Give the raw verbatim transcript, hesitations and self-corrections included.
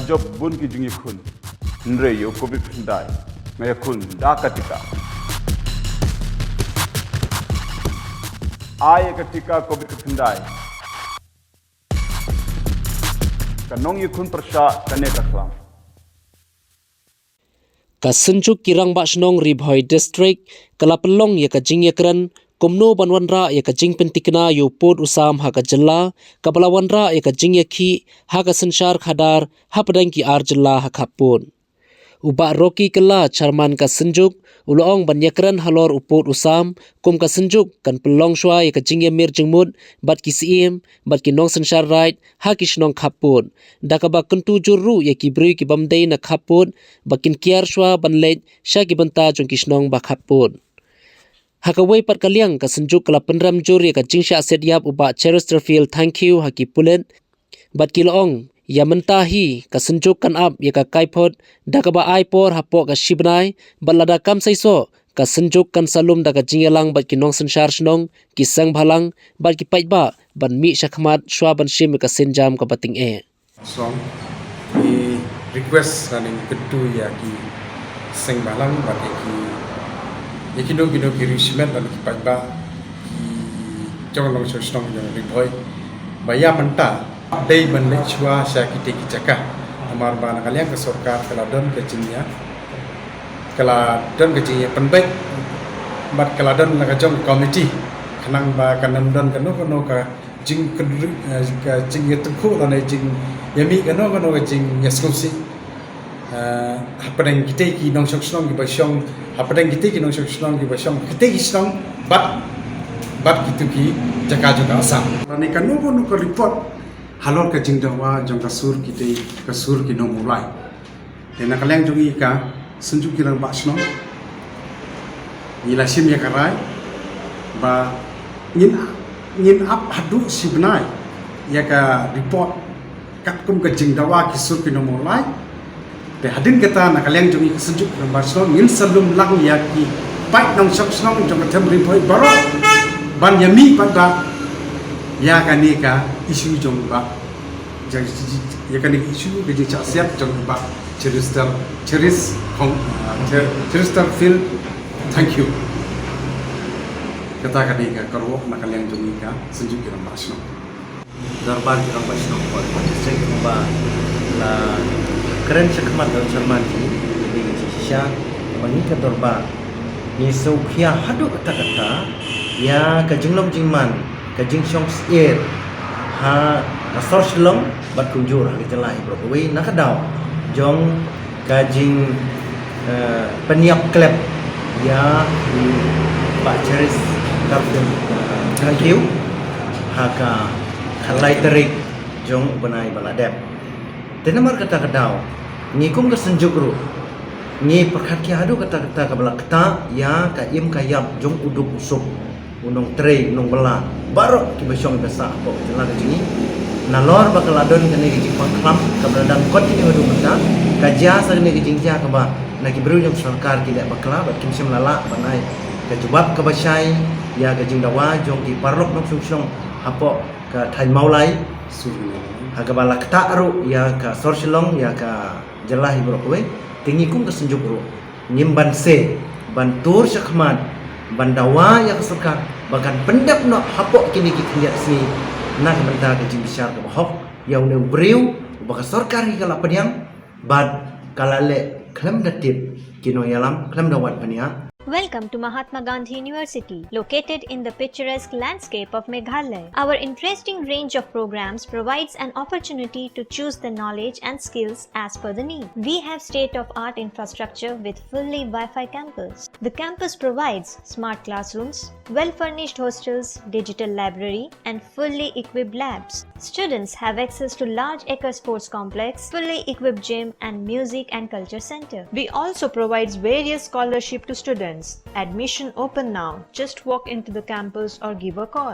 Jop bun ki jingïakhun. Hynrei ïa u covid khyndai nga ïakhun da ka tika. Ai ïa ka tika covid khyndai. Ka nongïakhun pyrshah kane ka khlam. Ka Synjuk ki Rangbah Shnong Ri Bhoi District ka la pynlong ïa ka jingïakren kumno ban wanrah ïa ka jingpyntikna ïa u pud u sam ha ka jylla, kaba la wanrah ïa ka jingïakhih ha ka synshar khadar hapdeng ki ar jylla ha khappud. U Bah Rocky Kylla, Chairman ka Synjuk, u la ong ban ïakren halor u pud u sam kum ka Synjuk kan pynlong shuwa ïa ka jingïamir jingmut bad ki syiem bad ki nongsynshar raid ha ki shnong khappud, da kaba kyntu jur ruh ïa ki briew ki bym dei na khappud ba kin kiar shuwa ban leit sha ki bynta jong ki shnong ba khappud. Ha kawei pat ka liang, ka Synjuk ka la pynrem jur ïa ka jingshah siat ïap u Bah Cheristerfield Thangkhiew ha ki pulit, bad ki la ong, ïa mynta hi ka Synjuk kan ap ïa ka kaiphod da kaba ai por hapoh ka shi bnai, bad lada kam seisoh, ka Synjuk kan sa lum da ka jingïalang bad ki nongsynshar shnong, ki seng bhalang bad ki paidbah ban mih shakhmat shuwa ban shim ïa ka sienjam kaba tyngeh. Song, ngi request lane ngi kyntu ïa ki seng bhalang bad ïa ki, ïa kino kino ki riewshimet lane ki paidbah, ki jong nongshong shnong jong Ri Bhoi, ba ïa mynta dei ban leit shuwa sha kitei ki jaka. Namar ba na ka liang ka sorkar ka la don ka jingïa, ka la don ka jingïapynbeit bad ka la don la ka jong ka komiti, khnang ba kan ym don kano kano ka jingkynriah, eh, ka jingïatyngkhuh lane jingïamih kano kano ka jingïasngewsih, eh, hapdeng kitei ki nongshong shnong kiba shong, hapdeng kitei ki nongshong shnong kiba shong kitei ki shnong bad, bad kitu ki jaka jong ka Assam. Lane kano kano ka report halor ka jingdawa jong ka sur kitei, ka sur ki nongmulai. Te na ka liang jong ngi ka Synjuk ki Rangbah Shnong, ngi la shim ïa ka rai ba ngin, ngin ap haduh shi bnai ïa ka report katkum ka jingdawa ki sur ki nongmulai. Te hadien kata, na ka liang jong ngi ka Synjuk ki Rangbah Shnong ngin sa lum lang ïa ki paid nongshong shnong jong ka them Ri Bhoi baroh ban ïamih paidbah ïa kane ka issue jong ba, jong, ïa kane ka issue ka jingshah siat jong ba Cherister, Cheris, Hong, ah, Cher-, Cheristerfield Thangkhiew. Kata kane ka, ka ruh na ka liang jong ngi ka Synjuk ki Rangbah Shnong. Dorbar ki Rangbah Shnong Ri Bhoi District, kumba la kren shakhmat da u Chairman jong ngi, ngi shisha ba ngi ka dorbar ngi sngewkhia haduh katta katta ïa ka jinglong jingman, ka jingshong syier ha ka sor Shillong bad kumjuh ha ka jylla hi baroh kawei na ka daw jong ka jing, eh, pynïap klep ïa u Bah Cheristerfield, eh, Thangkhiew ha ka khatlai tarik jong u bnai ba la dep. Te namar kata ka daw, ngi kum ka Synjuk ruh ngi pyrkhat khia haduh katta katta kaba la ktah ïa ka im ka ïap jong u duk u suk, u nongtrei, u nongbylla baroh kiba shong ba sah hapoh ka jylla ka jong ngi. Nalor ba ka la don kane ka jingpang khlam kaba la dang continue haduh mynta, ka jia sa kane ka jingjia kaba na ki briew jong sorkar ki leh bakla bad kim shym la lah ban ai ka jubab kaba shai ïa ka jingdawa jong ki paralok nongshong shnong hapoh ka thaiñ Mawlai, ha kaba la ktah ruh ïa ka sor Shillong, ïa ka jylla hi baroh kawei. Te ngi kum ka Synjuk ruh ngim banse ban tur shakhmat ban dawa ïa ka sorkar ba kan pyndep noh hapoh kine ki khyndiat sngi na ka bynta ka jingbishar kaba hok ïa une u briew uba ka sorkar hi ka la pdiang bad ka la leh khlem da tip ki nongïalam, khlem da wad ban ïa. Welcome to Mahatma Gandhi University, located in the picturesque landscape of Meghalaya. Our interesting range of programs provides an opportunity to choose the knowledge and skills as per the need. We have state-of-art infrastructure with fully Wi-Fi campus. The campus provides smart classrooms, well-furnished hostels, digital library, and fully equipped labs. Students have access to large acre sports complex, fully equipped gym, and music and culture center. We also provides various scholarship to students. Admission open now. Just walk into the campus or give a call.